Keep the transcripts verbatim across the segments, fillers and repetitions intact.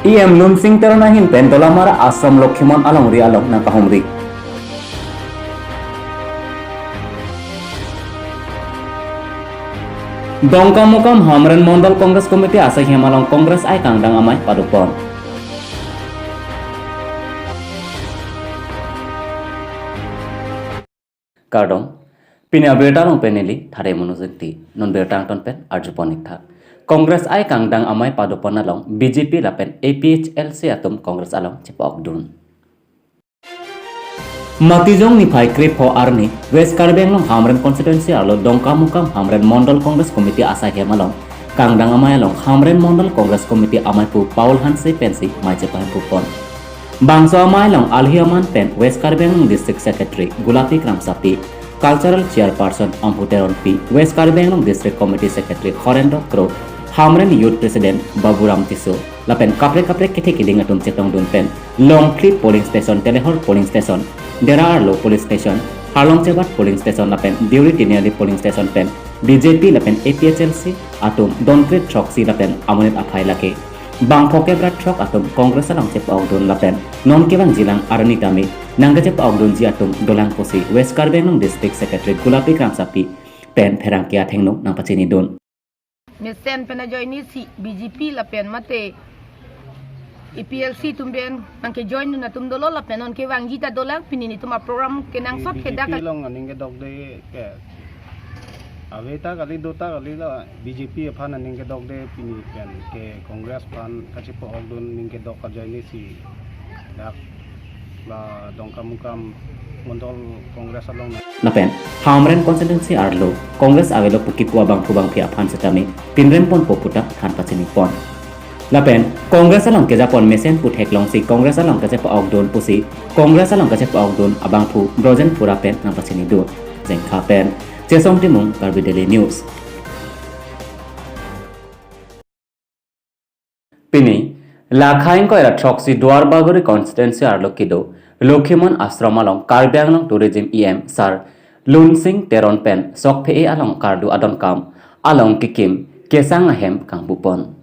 E M Lunsing Teron ahin pen Dolamara Ashram Lokhimon alongri along nangkahumri. Dongkamukam Hamren Mondol Congress Committee asai hem along Congress aikangdang amei padopon. Kardom, pini abirta along pen neli Thare Monu Jengti, non birta angton pen arjupon ik tha. Congress aikangdang amei padopon along B J P lapen A P H L C atum Congress along chepa-okdun. Matijong niphai krepho arni West Karbi Anglong Hamren constituency arlo Dongkamukam Hamren Mondol Congress Committee asai hem along kangdang amei along Hamren Mondol Congress Committee ameipu Paul Hanse pensi mei chepahempupon. Bangso amei along alhi aman pen West Karbi Anglong District Secretary Gulapi Kramsapi, Cultural Chairperson Amphu Teronpi, West Karbi Anglong District Committee Secretary Horendro Kro, Hamren Youth President Baburam Tisso, lapen kaprek kaprek kethe keding atum chetongdun pen Longphli Polling Station, Telehor Polling Station, Dera Arlo Polling Station, Harlongchebat Polling Station lapen Deuri Tiniali Polling Station pen B J P lapen A P H L C atum donkre throksi lapen amonit aphai lake bang phokep ra throk atum Congress along chepa-okdun lapen non kevangjilang arni tame nangkachepa-okdunji atum dolang pusi West Karbi Anglong District Secretary Gulapi Kramsapi pen pherangke athengno nangpachinidun. Mesen pen ajoinesi B J P lapen mate A P L C atum pen nangkejoindun atum dolo lapen non kevangji ta dolang, pini netum aprogram kenangsot B J P kedak along aning kedokde ke ave ta kali, do ta kali la B J P aphan aning kedokde pini pen ke Congress aphan kachepa-okdun aning kedok ajoinesi dak la Dongkamukam Mondol Congress along. Lapen Hamren constituency arlo Congress avelo pu kipu abangphu bangphi aphan setame pinremponpo puta than pachinipon. Lapen Congress along kejapon mesen pu theklongsi Congress along kachepa-okdun pusi Congress along kachepa-okdun abangphu Brojen Pura pen nangpachinidun. Jengkha pen Chesong Timung, Karbi Daily News. Pini, la khaing koira throksi Duar Bagori constituency arlo kedo Lokhimon Ashram along Karbi Anglong Tourism E M Sir Lunsing Teron pen Sokphe-e along kardu adonkam along kekim kesang ahem kangpupon.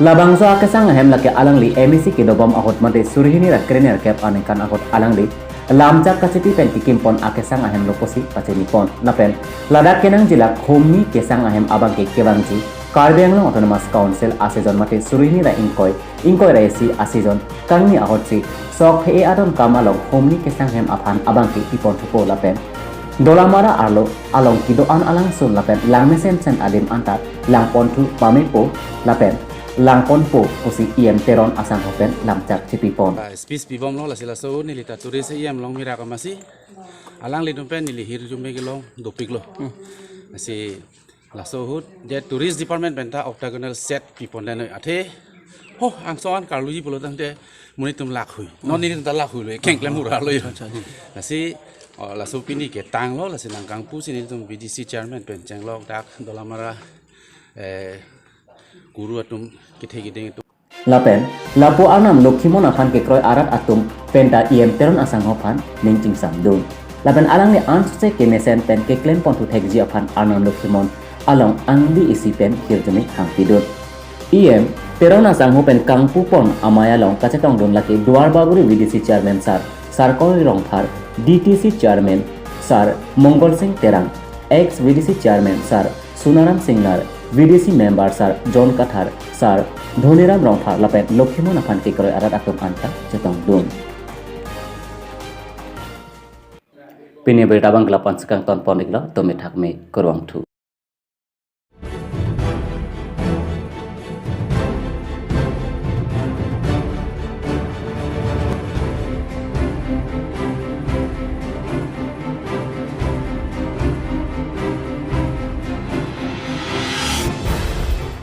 Labangso akesang ahem lake alangli M A C kedobom ahut mate suri hini ra krenerkep aningkan ahut alangli lamchak kachipi pen kekimpon akesang ahem lo pusi pachinipon. Lapen ladak kenangjilak humni kesang ahem abangke kevangji Karbi Anglong Autonomous Council a-season mate suri hini ra ingkoi, ingkoi ra isi a-season kangni ahutsi Sokphe-e adonkam along humni kesang ahem aphan abangke iponthupo lapen Dolamara arlo along kedo-an alangsun lapen langmesen sen adim anta langponthu pamepo lapen langponpo pusi E M Teron asangho pen lamchak chipipon. Ah, speech pibomlo, lasi laso neli ta tourist E M Longmira Kamasi. Alanglitum pen neli hirjume kelong dopiklo. Lasi laso ahut je tourist department pen ta octagonal set pipon deno athe. Ho, angso an karluji pulo tangte monit atum lakhui. Non nelitum ta lakhuilo, kengklem hura lo. Acha, acha. Lasi, oh, laso pini ketanglo, lasi nangkangpu si nelitum V D C chairman pen chenglok dak Dolamara, eh, guru atum kethe keding atum. Lapen lapu Arnam Lokhimon aphan kekroi arat atum penta E M Teron asangho aphan ning chingsamdun. Lapen alangli ansose kemesen pen keklemponthu thekji aphan Arnam Lokhimon along angdi isi pen hirjume hangpidun. E M Teron asangho pen kangpupon amei along kachetongdun lake Duar Bagori V D C chairman Sir Sarkori Rongphar, D T C chairman Sir Mongol Sing Terang, ex V D C chairman Sir Sunaram Singnar, V D C member Sir John Kathar, Sir Dhoniram Rongphar lapen Lokhimon aphan kekroi arat atum anta chetongdun. Pini abirta abang ke lapu-an si kangtonpon iklo, tumi thakme, kurvangthu.